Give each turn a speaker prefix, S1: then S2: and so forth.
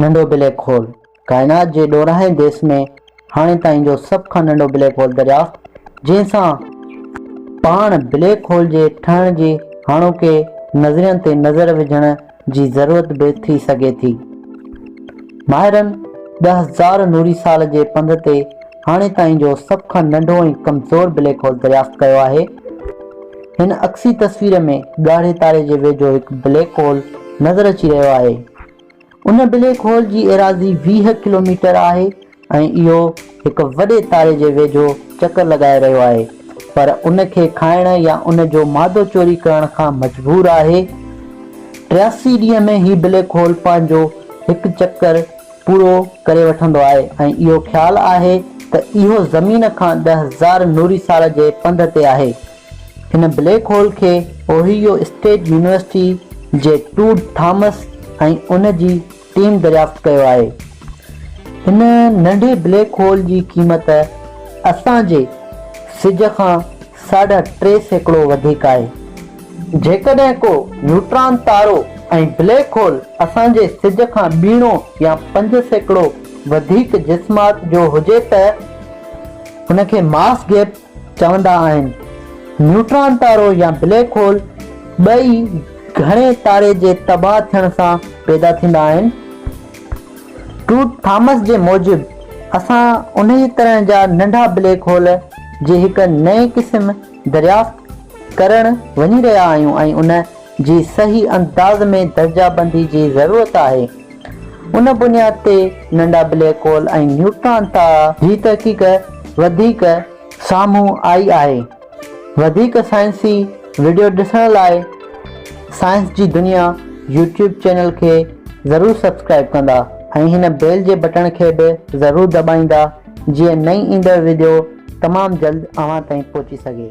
S1: ننڍو black hole, ڪائنات جي ڏورانهين ديس ۾ هاڻي تائين جو سڀ کان ننڍو بليڪ هول دريافت، جنهن سان پاڻ بليڪ هول جي ٺهڻ جي هاڻوڪي نظرين تي نظر وجهڻ جي ضرورت به ٿي سگهي ٿي. ماهرن 10,000 نوري سال جي پنڌ تي هاڻي تائين جو سڀ کان ننڍو ۽ ڪمزور بليڪ هول دريافت ڪيو آهي. هن عڪسي تصوير ۾ ڳاڙهي تاري جي ويجهو هڪ بليڪ هول نظر اچي رهيو آهي. ان بليڪ هول جي ايراضي 20 ڪلوميٽر آهي ۽ اهو هڪ وڏي تاري جي ويجهو چڪر لڳائي رهيو آهي پر ان کي کائڻ يا ان جو مادو چوري ڪرڻ کان مجبور آهي. 83 ڏينهن ۾ هي بليڪ هول پنهنجو هڪ چڪر پورو ڪري وٺندو آهي ۽ اهو خيال آهي ته اهو زمين کان 10,000 نوري سال جي پنڌ تي آهي. هن بليڪ هول کي اوهيو اسٽيٽ يونيورسٽي جي ٽوڊ ٿامس ۽ ان جي ٽيم دريافت ڪيو آهي. هن ننڍي بليڪ هول جي قيمت اسان جي سج کان ساڍا 3% وڌيڪ آهي. جيڪڏهن ڪو نيوٽران تارو ۽ بليڪ هول اسان جي سج کان ٻيڻو يا 5% وڌيڪ جسمات جو هجي ته ان کي ماس گيپ چوندا آهن. نيوٽران تارو يا بليڪ هول ٻئي گهڻي تاري جي تباهه ٿيڻ سان پيدا ٿيندا آهن. ٽوڊ ٿامس جي موجب اسان انهيء طرح جا ننڍا بليڪ هول جي هڪ نئين قسم دريافت ڪرڻ وڃي رهيا آهيون ۽ ان جي صحيح انداز ۾ درجه بندي جي ضرورت آهي. ان بنياد تي ننڍا بليڪ هول ۽ نيوٽران تارا جي تحقيق وڌيڪ سامهون آئي آهي. وڌيڪ سائنسي وڊيو ڏسڻ لاء سائنس جي دنيا يوٽيوب چينل کي ضرور سبسڪرائيب ڪندا ۽ هن بيل جي بٽڻ کي به ضرور دٻائيندا جيئن نئين ايندڙ وڊيو تمام جلد اوهان تائين پهچي سگهي.